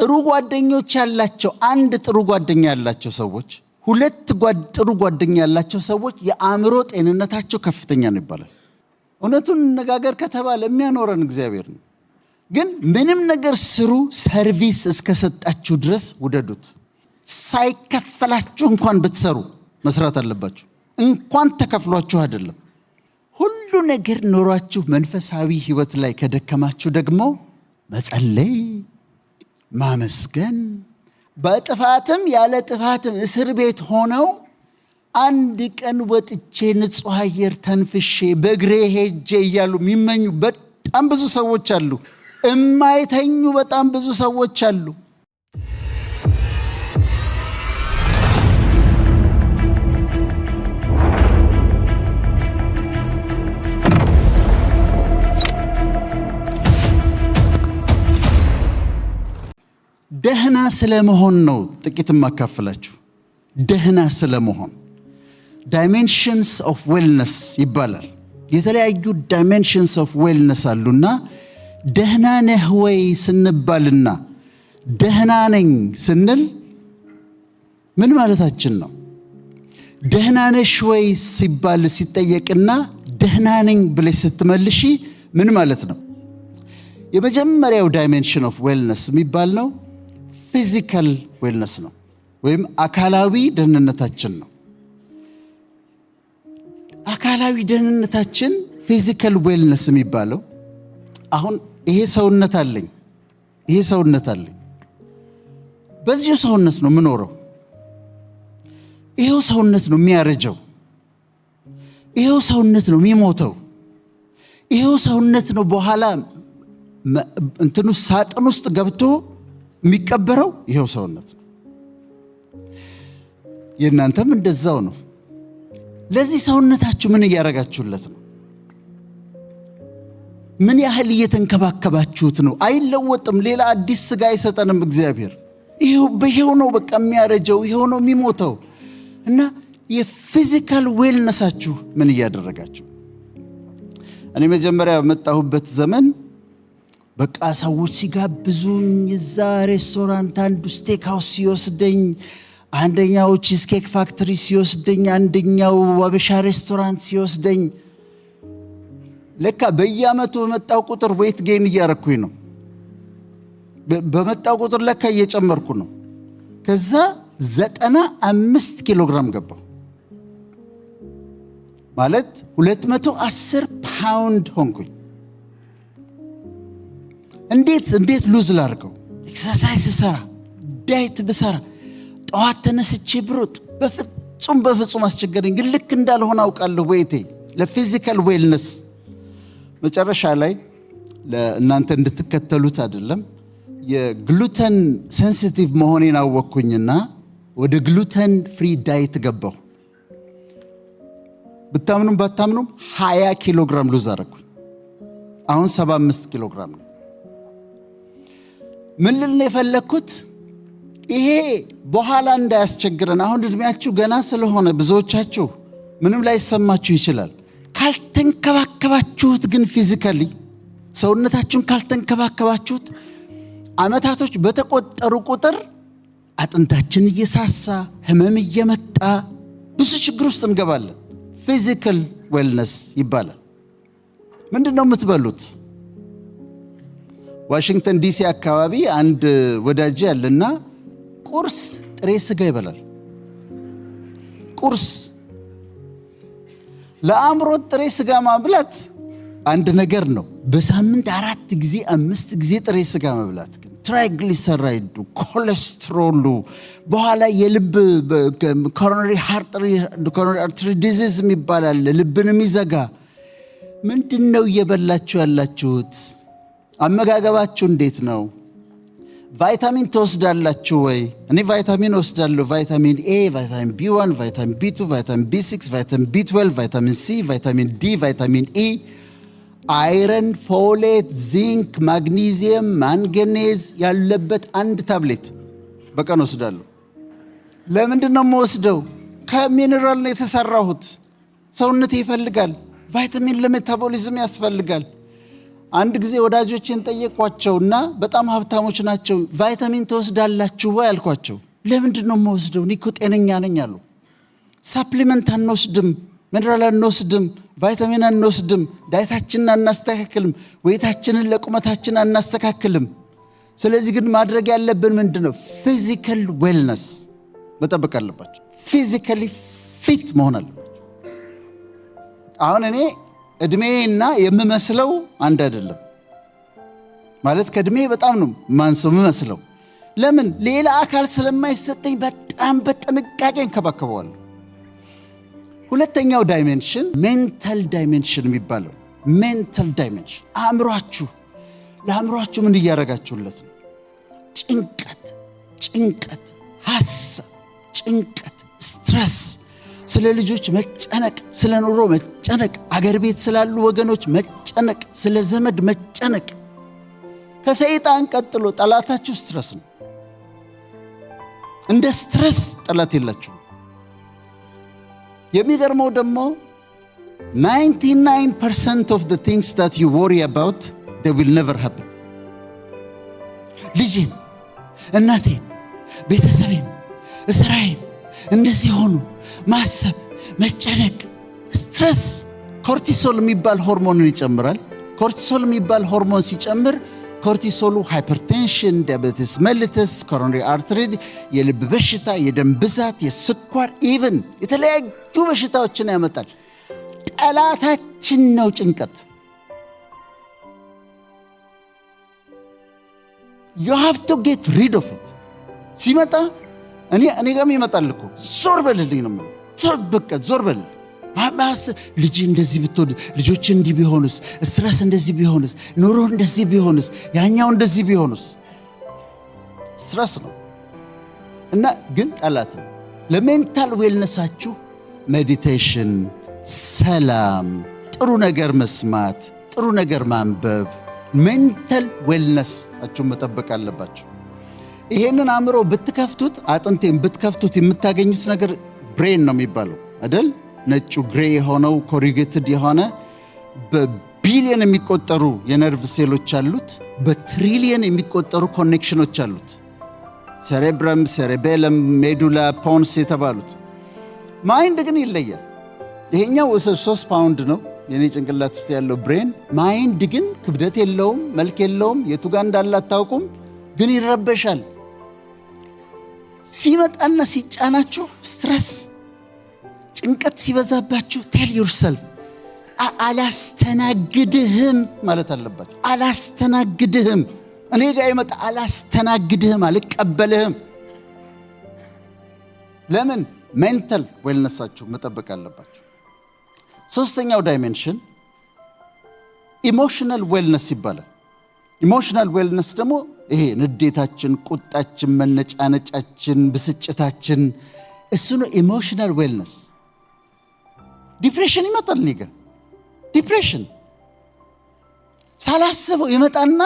ጥሩ ጓደኞች ያላቸው፣ አንድ ጥሩ ጓደኛ ያላቸው ሰዎች፣ ሁለት ጥሩ ጓደኛ ያላቸው ሰዎች የአእምሮ ጤንነታቸው ከፍተኛ ነው ይባላል። እውነቱን እንነጋገር ከተባለ የሚያኖረን እግዚአብሔር ነው። ግን ምንም ነገር ስሩ፣ service እስከሰጣችሁ ድረስ ውደዱት። ሳይከፈላችሁ እንኳን ብትሰሩ መስራት አለባችሁ። እንኳን ተከፍሏችሁ አይደለም። ሁሉ ነገር ኖሯችሁ መንፈሳዊ ሕይወት ላይ ከደከማችሁ ደግሞ መጸለይ፣ ማመስገን፣ በጥፋትም ያለ ጥፋትም እስር ቤት ሆነው አንድ ቀን ወጥቼ ንጹሕ አየር ተንፍሼ በእግሬ ሄጄ እያሉ የሚመኙ በጣም ብዙ ሰዎች አሉ። እማይተኙ በጣም ብዙ ሰዎች አሉ። ደህና ስለመሆን ነው ጥቂት የማካፍላችሁ። ደህና ስለመሆን dimensions of wellness ይባላል። የተለያዩ dimensions of wellness አሉና ደህና ነህ ወይ ስንባልና ደህና ነኝ ስንል ምን ማለታችን ነው? ደህና ነሽ ወይ ሲባል ሲጠየቅና ደህና ነኝ ብለሽ ስትመልሺ ምን ማለት ነው? የመጀመሪያው dimension of wellness የሚባል ነው physical wellness ነው፣ ወይም አካላዊ ደህንነታችን ነው። አካላዊ ደህንነታችን physical wellness የሚባለው አሁን ይሄ ሰውነት አለኝ፣ ይሄ ሰውነት አለኝ፣ በዚሁ ሰውነት ነው የምኖረው። ይሄው ሰውነት ነው የሚያረጀው፣ ይሄው ሰውነት ነው የሚሞተው፣ ይሄው ሰውነት ነው በኋላ እንትኑ ሳጥን ውስጥ ገብቶ የሚቀበረው ይሄው ሰውነት ነው። የእናንተም እንደዛው ነው። ለዚህ ሰውነታችሁ ምን እያደረጋችሁለት ነው? ምን ያህል እየተንከባከባችሁት ነው? አይለወጥም። ሌላ አዲስ ስጋ አይሰጠንም እግዚአብሔር። ይሄው በይሄው ነው በቃ የሚያረጀው፣ ይሄው ነው የሚሞተው። እና የ physical wellness ኣችሁ ምን እያደረጋችሁ? እኔ መጀመሪያ በመጣሁበት ዘመን በቃ ሰዎች ሲጋብዙኝ እዛ ሬስቶራንት አንዱ steak house ሲወስደኝ፣ አንደኛው Cheesecake Factory ሲወስደኝ፣ አንደኛው አበሻ ሬስቶራንት ሲወስደኝ ለካ በየዓመቱ በመጣው ቁጥር weight gain እያረኩኝ ነው። በመጣው ቁጥር ለካ እየጨመርኩ ነው። ከዛ 95 ኪሎ ግራም ገባሁ፣ ማለት 210 ፓውንድ ሆንኩኝ። እንዴት lose ላድርገው? Exercise ስሰራ፣ diet ብሰራ፣ ጠዋት ተነስቼ ብሮጥ በፍጹም በፍጹም አስቸገረኝ። ግን ልክ እንዳልሆነ አውቃለሁ። Weight ኤ ለ physical wellness መጨረሻ ላይ ለእናንተ እንድትከተሉት አይደለም፣ የ gluten sensitive መሆኔን አወቅኩኝና ወደ gluten free diet ገባሁ። ብታምኑም ባታምኑም 20 ኪሎ ግራም lose አደረኩኝ። አሁን 75 ኪሎ ግራም ነው። ምን ልል ነው የፈለግኩት? ይሄ በኋላ እንዳያስቸግረን፣ አሁን እድሜያችሁ ገና ስለሆነ ብዙዎቻችሁ ምንም ላይሰማችሁ ይችላል። ካልተንከባከባችሁት ግን፣ physically ሰውነታችሁን ካልተንከባከባችሁት ዓመታቶች በተቆጠሩ ቁጥር አጥንታችን እየሳሳ፣ ህመም እየመጣ ብዙ ችግር ውስጥ እንገባለን። Physical wellness ይባላል። ምንድን ነው የምትበሉት? ዋሽንግተን ዲሲ አካባቢ አንድ ወዳጄ አለና ቁርስ ጥሬ ስጋ ይበላል። ቁርስ ለአእምሮት ጥሬ ስጋ ማብላት አንድ ነገር ነው። በሳምንት አራት ጊዜ አምስት ጊዜ ጥሬ ስጋ መብላት ግን triglyceride ኡ፣ ኮሌስትሮሉ፣ በኋላ የልብ coronary artery disease የሚባል አለ፣ ልብን የሚዘጋ። ምንድን ነው እየበላችሁ ያላችሁት? አመጋገባችሁ እንዴት ነው? ቫይታሚን ትወስዳላችሁ ወይ? እኔ ቫይታሚን እወስዳለሁ። Vitamin A፣ vitamin B1፣ vitamin B2፣ vitamin B6፣ vitamin B12፣ vitamin C፣ vitamin D፣ vitamin E፣ iron፣ folate፣ zinc፣ magnesium፣ manganese ያለበት አንድ ታብሌት በቀን ወስዳለሁ። ለምንድን ነው የምወስደው? ከሚኔራል ነው የተሰራሁት። ሰውነቴ ይፈልጋል። ቫይታሚን ለ metabolism ያስፈልጋል። አንድ ጊዜ ወዳጆቼን ጠየቅኳቸውና በጣም ሀብታሞች ናቸው። "ቫይታሚን ትወስዳላችሁ ወይ?" አልኳቸው። "ለምንድን ነው የምወስደው? እኔ እኮ ጤነኛ ነኝ" አሉ። Supplement አንወስድም፣ ሚነራል አንወስድም፣ ቫይታሚን አንወስድም፣ diet ኣችንን አናስተካክልም፣ weight ኣችንን ለቁመታችን አናስተካክልም። ስለዚህ ግን ማድረግ ያለብን ምንድን ነው? Physical wellness መጠበቅ አለባችሁ። Physically fit መሆን አለባችሁ። አሁን እኔ እድሜዬና የምመስለው አንድ አይደለም። ማለት ከእድሜ በጣም ነው ማንሰው የምመስለው። ለምን? ሌላ አካል ስለማይሰጠኝ በጣም በጥንቃቄ እንከባከበዋለሁ። ሁለተኛው dimension mental dimension የሚባለው፣ mental dimension አእምሯችሁ፣ ለአእምሯችሁ ምን እያደረጋችሁለት ነው? ጭንቀት፣ ጭንቀት፣ ሀሳብ፣ ጭንቀት፣ stress፣ ስለ ልጆች መጨነቅ፣ ስለ ኑሮ መጨነቅ፣ አገር ቤት ስላሉ ወገኖች መጨነቅ፣ ስለ ዘመድ መጨነቅ። ከሰይጣን ቀጥሎ ጠላታችሁ stress ነው። እንደ stress ጠላት የላችሁም። የሚገርመው ደግሞ 99% of the things that you worry about, they will never happen። ልጄን፣ እናቴን፣ ቤተሰቤን፣ ስራዬን እንደዚህ ሆኑ ማሰብ፣ መጨነቅ፣ stress cortisol የሚባል ሆርሞንን ይጨምራል። Cortisol የሚባል ሆርሞን ሲጨምር cortisol ኡ hypertension፣ diabetes mellitus፣ coronary artery፣ የልብ በሽታ፣ የደም ብዛት፣ የስኳር፣ even የተለያዩ በሽታዎችን ያመጣል። ጠላታችን ነው ጭንቀት። You have to get rid of it። ሲመጣ እኔ ጋርም ይመጣል እኮ፣ ዞር በልልኝ ነው የምለው። በቃ ዞር በልልኝ። ልጅ እንደዚህ ብትወድ፣ ልጆች እንዲህ ቢሆንስ፣ stress እንደዚህ ቢሆንስ፣ ኑሮ እንደዚህ ቢሆንስ፣ ያኛው እንደዚህ ቢሆንስ፣ stress ነው እና ግን ጠላት ነው። ለ mental wellness ኣችሁ meditation፣ ሰላም፣ ጥሩ ነገር መስማት፣ ጥሩ ነገር ማንበብ፣ mental wellness ኣችሁን መጠበቅ አለባችሁ። ይሄንን አእምሮ ብትከፍቱት፣ አጥንቴን ብትከፍቱት የምታገኙት ነገር brain ነው የሚባለው አይደል? ነጩ gray የሆነው corrugated የሆነ በቢሊየን የሚቆጠሩ የነርቭ ሴሎች አሉት። በትሪሊየን የሚቆጠሩ connection ኖች አሉት። Cerebrum፣ cerebellum፣ medulla፣ pons የተባሉት። Mind ግን ይለያል። ይሄኛው 3 ፓውንድ ነው የኔ ጭንቅላት ውስጥ ያለው brain። Mind ግን ክብደት የለውም፣ መልክ የለውም፣ የቱ ጋር እንዳለ አታውቁም፣ ግን ይረበሻል። ሲመጣና ሲጫናችሁ stress፣ ጭንቀት ሲበዛባችሁ tell yourself "አላስተናግድህም" ማለት አለባችሁ። አላስተናግድህም፣ እኔ ጋር የመጣ አላስተናግድህም፣ አልቀበልህም። ለምን? Mental wellness ኣችሁ መጠበቅ አለባችሁ። ሶስተኛው dimension emotional wellness ይባላል። Emotional wellness ደግሞ ይሄ ንዴታችን፣ ቁጣችን፣ መነጫነጫችን፣ ብስጭታችን እሱ ነው emotional wellness። Depression ይመጣል እኔ ጋ፣ depression ሳላስበው ይመጣና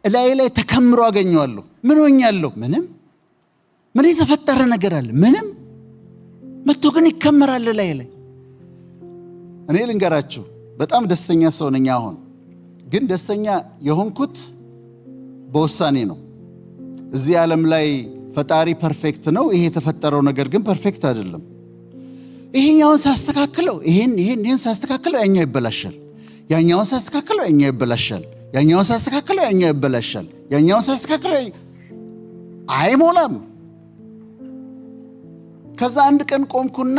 እላዬ ላይ ተከምሮ አገኘዋለሁ። ምን ሆኛለሁ? ምንም። ምን የተፈጠረ ነገር አለ? ምንም። መጥቶ ግን ይከመራል እላዬ ላይ። እኔ ልንገራችሁ፣ በጣም ደስተኛ ሰው ነኝ። አሁን ግን ደስተኛ የሆንኩት በውሳኔ ነው። እዚህ ዓለም ላይ ፈጣሪ perfect ነው። ይሄ የተፈጠረው ነገር ግን perfect አይደለም። ይሄኛውን ሳስተካክለው፣ ይሄን ይሄን ይሄን ሳስተካክለው ያኛው ይበላሻል። ያኛውን ሳስተካክለው ያኛው ይበላሻል። ያኛውን ሳስተካክለው ያኛው ይበላሻል። ያኛውን ሳስተካክለው አይሞላም። ከዛ አንድ ቀን ቆምኩና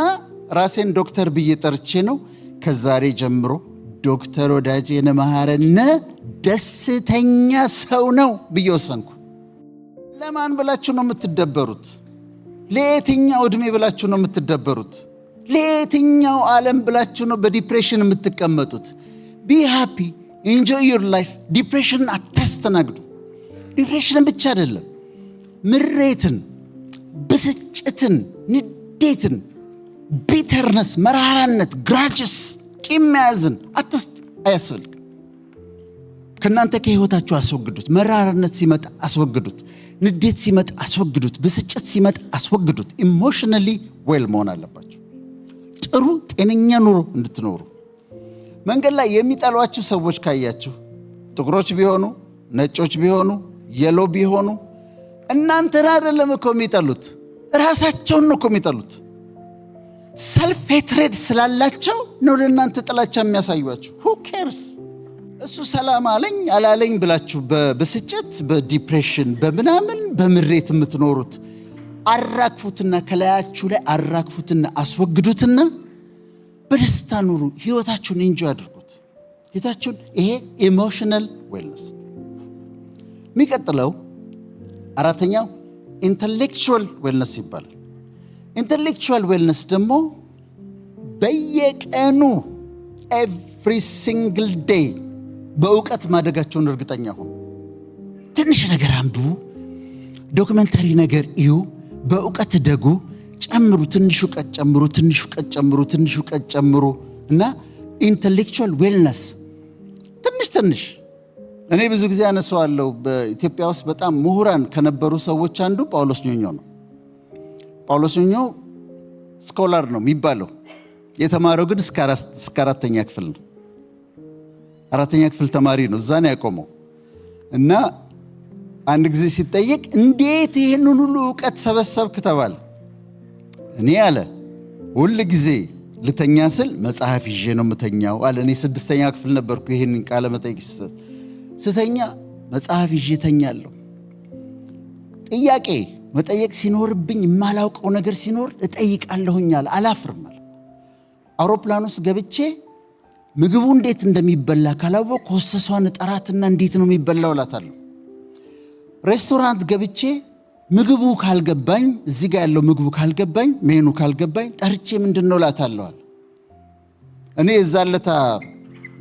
ራሴን ዶክተር ብዬ ጠርቼ ነው፣ ከዛሬ ጀምሮ ዶክተር ወዳጄነህ መሐረነ ደስተኛ ሰው ነው ብዬ ወሰንኩ። ለማን ብላችሁ ነው የምትደበሩት? ለየትኛው ዕድሜ ብላችሁ ነው የምትደበሩት? ለየትኛው ዓለም ብላችሁ ነው በ depression የምትቀመጡት? Be happy, enjoy your life። Depression ን አታስተናግዱ። Depression ን ብቻ አይደለም፣ ምሬትን፣ ብስጭትን፣ ንዴትን፣ bitterness፣ መራራነት፣ grudges፣ ቂም መያዝን አያስፈልግም። ከእናንተ ከህይወታችሁ አስወግዱት። መራራነት ሲመጣ አስወግዱት። ንዴት ሲመጣ አስወግዱት። ብስጭት ሲመጣ አስወግዱት። Emotionally well መሆን አለባችሁ። ጥሩ ጤነኛ ኑሮ እንድትኖሩ። መንገድ ላይ የሚጠሏችሁ ሰዎች ካያችሁ ጥቁሮች ቢሆኑ፣ ነጮች ቢሆኑ፣ yellow ቢሆኑ እናንተን አይደለም እኮ የሚጠሉት፣ ራሳቸውን ነው እኮ የሚጠሉት። Self hatred ስላላቸው ነው ለእናንተ ጥላቻ የሚያሳዩአችሁ። Who cares? እሱ ሰላም አለኝ አላለኝ ብላችሁ በብስጭት፣ በ depression፣ በምናምን በምሬት የምትኖሩት አራግፉትና፣ ከላያችሁ ላይ አራግፉትና አስወግዱትና በደስታ ኑሩ። ህይወታችሁን enjoy አድርጉት። ህይወታችሁን፣ ይሄ emotional wellness። የሚቀጥለው አራተኛው intellectual wellness ይባላል። Intellectual wellness ደግሞ በየቀኑ every single day በእውቀት ማደጋችሁን እርግጠኛ ሁኑ። ትንሽ ነገር አንብቡ፣ documentary ነገር እዩ፣ በእውቀት እደጉ፣ ጨምሩ፣ ትንሽ እውቀት ጨምሩ፣ ትንሽ እውቀት ጨምሩ፣ ትንሽ እውቀት ጨምሩ እና intellectual wellness ትንሽ ትንሽ። እኔ ብዙ ጊዜ አነሳዋለሁ። በኢትዮጵያ ውስጥ በጣም ምሁራን ከነበሩ ሰዎች አንዱ ጳውሎስ ኞኞ ነው። ጳውሎስ ኞኞ scholar ነው የሚባለው። የተማረው ግን እስከ አራተኛ ክፍል ነው። አራተኛ ክፍል ተማሪ ነው። እዛ ነው ያቆመው። እና አንድ ጊዜ ሲጠየቅ እንዴት ይህንን ሁሉ እውቀት ሰበሰብክ ተባለ። እኔ አለ፣ ሁል ጊዜ ልተኛ ስል መጽሐፍ ይዤ ነው የምተኛው አለ። እኔ ስድስተኛ ክፍል ነበርኩ ይህንን ቃለ መጠይቅ ሲሰጥ። ስተኛ መጽሐፍ ይዤ እተኛለሁ። ጥያቄ መጠየቅ ሲኖርብኝ፣ የማላውቀው ነገር ሲኖር እጠይቃለሁኝ አለ። አላፍርም አለ። አውሮፕላን ውስጥ ገብቼ ምግቡ እንዴት እንደሚበላ ካላወቅኩ ሆስተሷን እጠራትና እንዴት ነው የሚበላው እላታለሁ። ሬስቶራንት ገብቼ ምግቡ ካልገባኝ፣ እዚህ ጋር ያለው ምግቡ ካልገባኝ፣ ሜኑ ካልገባኝ ጠርቼ ምንድን ነው እላታለሁ አለ። እኔ የዛን ለታ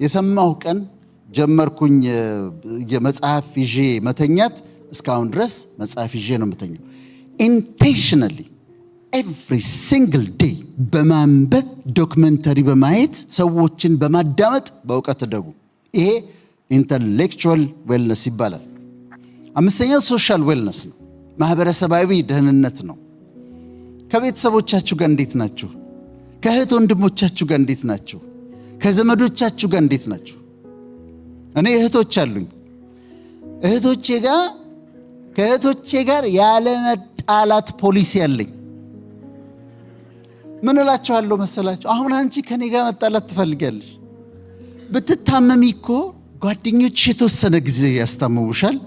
የሰማሁ ቀን ጀመርኩኝ የመጽሐፍ ይዤ መተኛት። እስካሁን ድረስ መጽሐፍ ይዤ ነው የምተኛው። Intentionally every single day በማንበብ፣ documentary በማየት፣ ሰዎችን በማዳመጥ በእውቀት እደጉ። ይሄ intellectual wellness ይባላል። አምስተኛው social wellness ነው። ማህበረሰባዊ ደህንነት ነው። ከቤተሰቦቻችሁ ጋር እንዴት ናችሁ? ከእህት ወንድሞቻችሁ ጋር እንዴት ናችሁ? ከዘመዶቻችሁ ጋር እንዴት ናችሁ? እኔ እህቶች አሉኝ። እህቶቼ ጋር ከእህቶቼ ጋር ያለመጣላት ፖሊሲ አለኝ። ምን እላቸዋለሁ መሰላችሁ? አሁን አንቺ ከኔ ጋር መጣላት ትፈልጊያለሽ። ብትታመሚ እኮ ጓደኞችሽ የተወሰነ ጊዜ ያስታምሙሻል።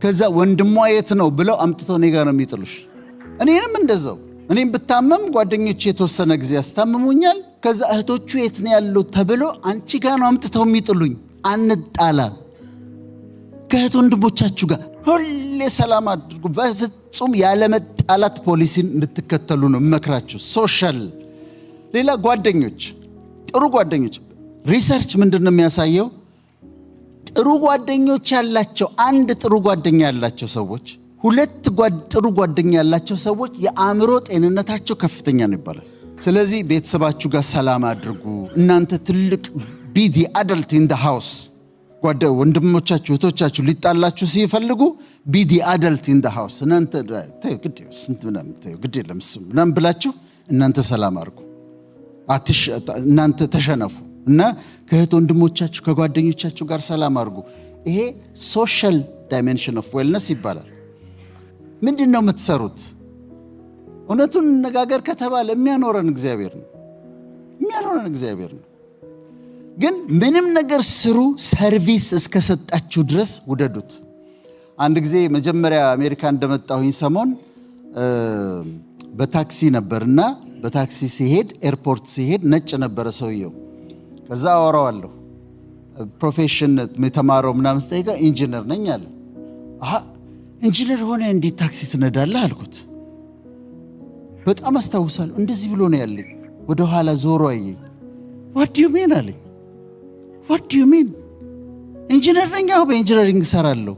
ከዛ ወንድሟ የት ነው ብለው አምጥተው እኔ ጋር ነው የሚጥሉሽ። እኔንም እንደዛው፣ እኔም ብታመም ጓደኞቼ የተወሰነ ጊዜ ያስታምሙኛል። ከዛ እህቶቹ የት ነው ያሉት ተብሎ አንቺ ጋር ነው አምጥተው የሚጥሉኝ። አንጣላ። ከእህት ወንድሞቻችሁ ጋር ሁሌ ሰላም አድርጉ። በፍጹም ያለመጣላት ፖሊሲን እንድትከተሉ ነው የምመክራችሁ። Social ሌላ ጓደኞች፣ ጥሩ ጓደኞች፣ research ምንድን ነው የሚያሳየው? ጥሩ ጓደኞች ያላቸው፣ አንድ ጥሩ ጓደኛ ያላቸው ሰዎች፣ ሁለት ጥሩ ጓደኛ ያላቸው ሰዎች የአእምሮ ጤንነታቸው ከፍተኛ ነው ይባላል። ስለዚህ ቤተሰባችሁ ጋር ሰላም አድርጉ። እናንተ ትልቅ፣ be the adult in the house። ወንድሞቻችሁ እህቶቻችሁ ሊጣላችሁ ሲፈልጉ be the adult in the house። እናንተ ግድ የለም እሱ ምናምን ብላችሁ እናንተ ሰላም አድርጉ። እናንተ ተሸነፉ እና ከእህት ወንድሞቻችሁ ከጓደኞቻችሁ ጋር ሰላም አድርጉ። ይሄ social dimension of wellness ይባላል። ምንድን ነው የምትሰሩት? እውነቱን እንነጋገር ከተባለ የሚያኖረን እግዚአብሔር ነው። የሚያኖረን እግዚአብሔር ነው። ግን ምንም ነገር ስሩ፣ service እስከሰጣችሁ ድረስ ውደዱት። አንድ ጊዜ መጀመሪያ አሜሪካ እንደመጣሁኝ ሰሞን በታክሲ ነበርና በታክሲ ስሄድ፣ airport ስሄድ ነጭ ነበረ ሰውየው። ከዛ አወራዋለሁ፣ profession የተማረው ምናምን ስጠይቀው ኢንጂነር ነኝ አለ። አሀ፣ ኢንጂነር ሆነህ እንዴት ታክሲ ትነዳለህ አልኩት። በጣም አስታውሳለሁ። እንደዚህ ብሎ ነው ያለኝ። ወደ ኋላ ዞሮ አየኝ። "What do you mean?" አለኝ። "What do you mean? ኢንጂነር ነኝ፣ አዎ፣ በ engineering እሰራለሁ፣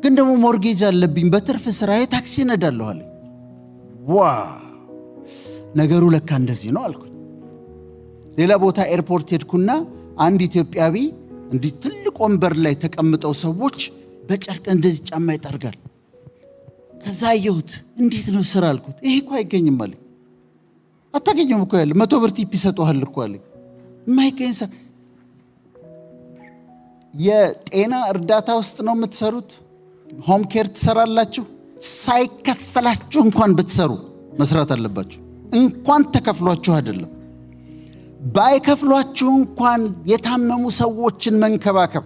ግን ደግሞ mortgage አለብኝ፣ በትርፍ ስራዬ ታክሲ እነዳለሁ" አለኝ። Wow፣ ነገሩ ለካ እንደዚህ ነው አልኩኝ። ሌላ ቦታ airport ሄድኩና አንድ ኢትዮጵያዊ እንዲህ ትልቅ ወንበር ላይ ተቀምጠው ሰዎች በጨርቅ እንደዚህ ጫማ ይጠርጋል። ከዛ አየሁት። እንዴት ነው ስራ አልኩት። ይሄ እኮ አይገኝም አለኝ። አታገኘውም እኮ፣ ያለ 100 ብር tip ይሰጡሃል እኮ አለኝ። የማይገኝ ስራ። የጤና እርዳታ ውስጥ ነው የምትሰሩት? Home care ትሰራላችሁ? ሳይከፈላችሁ እንኳን ብትሰሩ መስራት አለባችሁ። እንኳን ተከፍሏችሁ አይደለም፣ ባይከፍሏችሁ እንኳን የታመሙ ሰዎችን መንከባከብ፣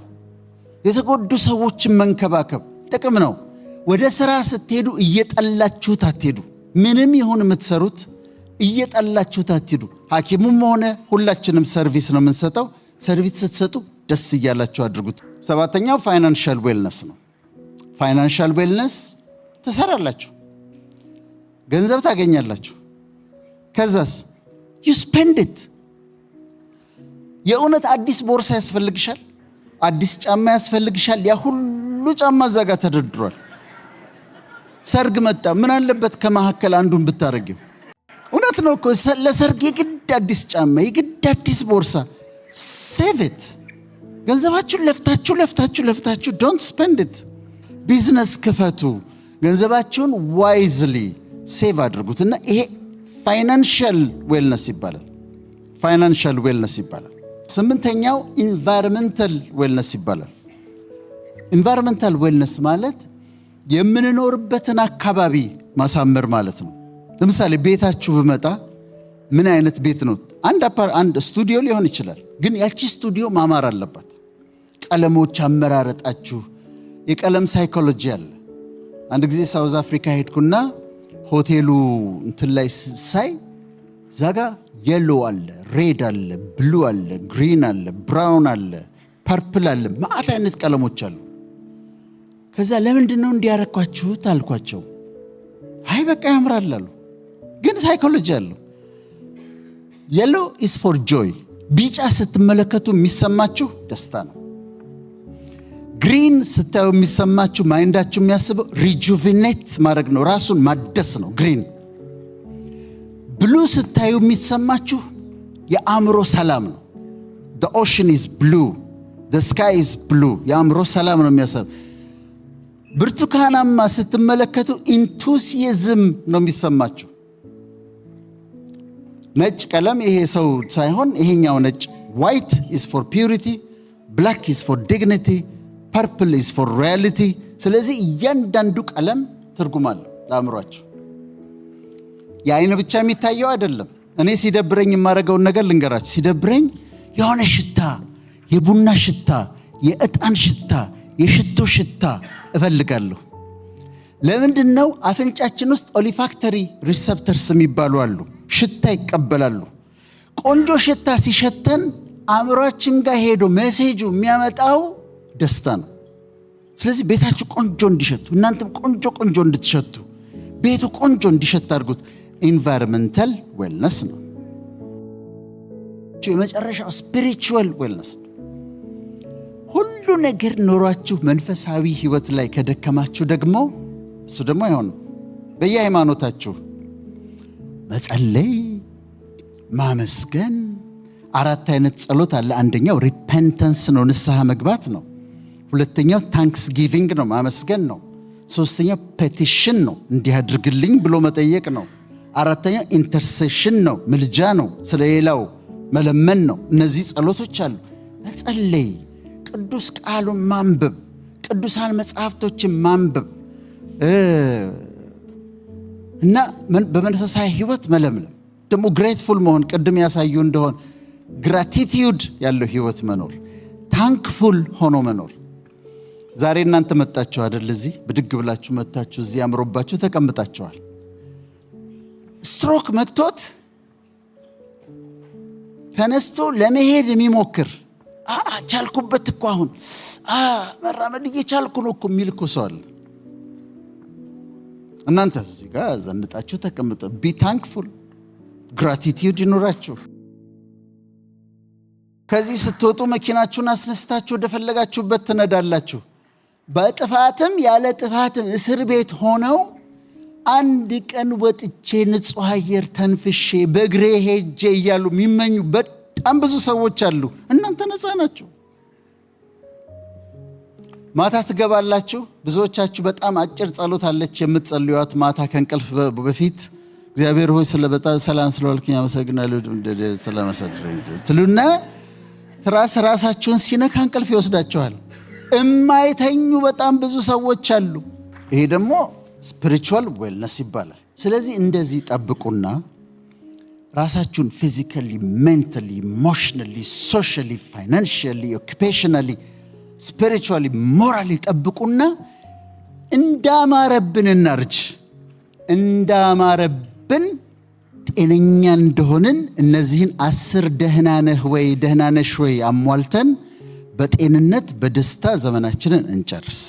የተጎዱ ሰዎችን መንከባከብ ጥቅም ነው። ወደ ስራ ስትሄዱ እየጠላችሁት አትሄዱ። ምንም ይሁን የምትሰሩት እየጠላችሁት አትሄዱ። ሐኪሙም ሆነ ሁላችንም service ነው የምንሰጠው። Service ስትሰጡ ደስ እያላችሁ አድርጉት። ሰባተኛው financial wellness ነው። Financial wellness ትሰራላችሁ፣ ገንዘብ ታገኛላችሁ። ከዛስ you spend it። የእውነት አዲስ ቦርሳ ያስፈልግሻል፣ አዲስ ጫማ ያስፈልግሻል። ያ ሁሉ ጫማ እዛ ጋር ተደርድሯል። ሰርግ መጣ፣ ምን አለበት ከመካከል አንዱን ብታረጊው? እውነት ነው እኮ፣ ለሰርግ የግድ አዲስ ጫማ፣ የግድ አዲስ ቦርሳ። Save it። ገንዘባችሁን ለፍታችሁ ለፍታችሁ ለፍታችሁ don't spend it። ቢዝነስ ክፈቱ። ገንዘባችሁን wisely save አድርጉት እና ይሄ financial wellness ይባላል። Financial wellness ይባላል። ስምንተኛው environmental wellness ይባላል። Environmental wellness ማለት የምንኖርበትን አካባቢ ማሳመር ማለት ነው። ለምሳሌ ቤታችሁ ብመጣ ምን አይነት ቤት ነው? አንድ ስቱዲዮ ሊሆን ይችላል፣ ግን ያቺ ስቱዲዮ ማማር አለባት። ቀለሞች አመራረጣችሁ፣ የቀለም psychology አለ። አንድ ጊዜ South Africa ሄድኩና ሆቴሉ እንትን ላይ ሳይ እዛጋ yellow አለ፣ red አለ፣ blue አለ፣ green አለ፣ brown አለ፣ purple አለ፣ መዓት አይነት ቀለሞች አሉ። ከዛ ለምንድን ነው እንዲህ ያረጋችሁት አልኳቸው። አይ በቃ ያምራል አሉ። ግን psychology አለው። Yellow is for joy፣ ቢጫ ስትመለከቱ የሚሰማችሁ ደስታ ነው። Green ስታዩ የሚሰማችሁ፣ mind ኣችሁ የሚያስበው rejuvenate ማድረግ ነው፣ ራሱን ማደስ ነው። Green። Blue ስታዩ የሚሰማችሁ የአእምሮ ሰላም ነው። The ocean is blue, the sky is blue፣ የአእምሮ ሰላም ነው የሚያሰብ። ብርቱካናማ ስትመለከቱ enthusiasm ነው የሚሰማችሁ። ነጭ ቀለም ይሄ ሰው ሳይሆን ይሄኛው ነጭ፣ white is for purity, black is for dignity, purple is for royalty። ስለዚህ እያንዳንዱ ቀለም ትርጉም አለው ለአእምሯችሁ። የአይን ብቻ የሚታየው አይደለም። እኔ ሲደብረኝ የማደርገውን ነገር ልንገራችሁ። ሲደብረኝ የሆነ ሽታ፣ የቡና ሽታ፣ የዕጣን ሽታ፣ የሽቶ ሽታ እፈልጋለሁ። ለምንድን ነው? አፍንጫችን ውስጥ olfactory receptors የሚባሉ አሉ። ሽታ ይቀበላሉ። ቆንጆ ሽታ ሲሸተን አእምሯችን ጋር ሄዶ message ኡ የሚያመጣው ደስታ ነው። ስለዚህ ቤታችሁ ቆንጆ እንዲሸቱ፣ እናንተም ቆንጆ ቆንጆ እንድትሸቱ፣ ቤቱ ቆንጆ እንዲሸት አድርጉት። Environmental wellness ነው። የመጨረሻው spiritual wellness ነው። ሁሉ ነገር ኖሯችሁ መንፈሳዊ ሕይወት ላይ ከደከማችሁ ደግሞ እሱ ደግሞ አይሆንም። በየሃይማኖታችሁ መጸለይ፣ ማመስገን፣ አራት አይነት ጸሎት አለ። አንደኛው repentance ነው፣ ንስሐ መግባት ነው። ሁለተኛው thanksgiving ነው፣ ማመስገን ነው። ሶስተኛው petition ነው፣ እንዲህ አድርግልኝ ብሎ መጠየቅ ነው። አራተኛው intercession ነው፣ ምልጃ ነው፣ ስለሌላው መለመን ነው። እነዚህ ጸሎቶች አሉ። መጸለይ፣ ቅዱስ ቃሉን ማንበብ፣ ቅዱሳን መጽሐፍቶችን ማንበብ እና በመንፈሳዊ ሕይወት መለምለም፣ ደግሞ grateful መሆን፣ ቅድም ያሳዩ እንደሆን gratitude ያለው ሕይወት መኖር፣ thankful ሆኖ መኖር። ዛሬ እናንተ መጣችሁ አይደል? እዚህ ብድግ ብላችሁ መጥታችሁ እዚህ አምሮባችሁ ተቀምጣችኋል። ስትሮክ መጥቶት ተነስቶ ለመሄድ የሚሞክር፣ ቻልኩበት እኮ፣ አሁን መራመድ እየቻልኩ ነው እኮ የሚል እኮ ሰው አለ። እናንተ እዚህ ጋር ዘንጣችሁ ተቀምጠ be thankful፣ gratitude ይኑራችሁ። ከዚህ ስትወጡ መኪናችሁን አስነስታችሁ ወደፈለጋችሁበት ትነዳላችሁ። በጥፋትም ያለ ጥፋትም እስር ቤት ሆነው አንድ ቀን ወጥቼ ንጹሕ አየር ተንፍሼ በእግሬ ሄጄ እያሉ የሚመኙ በጣም ብዙ ሰዎች አሉ። እናንተ ነፃ ናችሁ። ማታ ትገባላችሁ። ብዙዎቻችሁ በጣም አጭር ጸሎት አለች የምትጸልዩት ማታ ከእንቅልፍ በፊት፣ እግዚአብሔር ሆይ ስለ በጣም ሰላም ስለዋልክኝ አመሰግናለሁ ስለመሰድረኝ ትሉና ትራስ ራሳችሁን ሲነካ እንቅልፍ ይወስዳችኋል። እማይተኙ በጣም ብዙ ሰዎች አሉ። ይሄ ደግሞ spiritual wellness ይባላል። ስለዚህ እንደዚህ ጠብቁና ራሳችሁን physically፣ mentally፣ emotionally፣ socially፣ financially፣ occupationally፣ spiritually፣ morally ጠብቁና እንዳማረብን እናርጅ። እንዳማረብን ጤነኛ እንደሆንን እነዚህን 10 ደህና ነህ ወይ፣ ደህና ነሽ ወይ አሟልተን በጤንነት በደስታ ዘመናችንን እንጨርስ።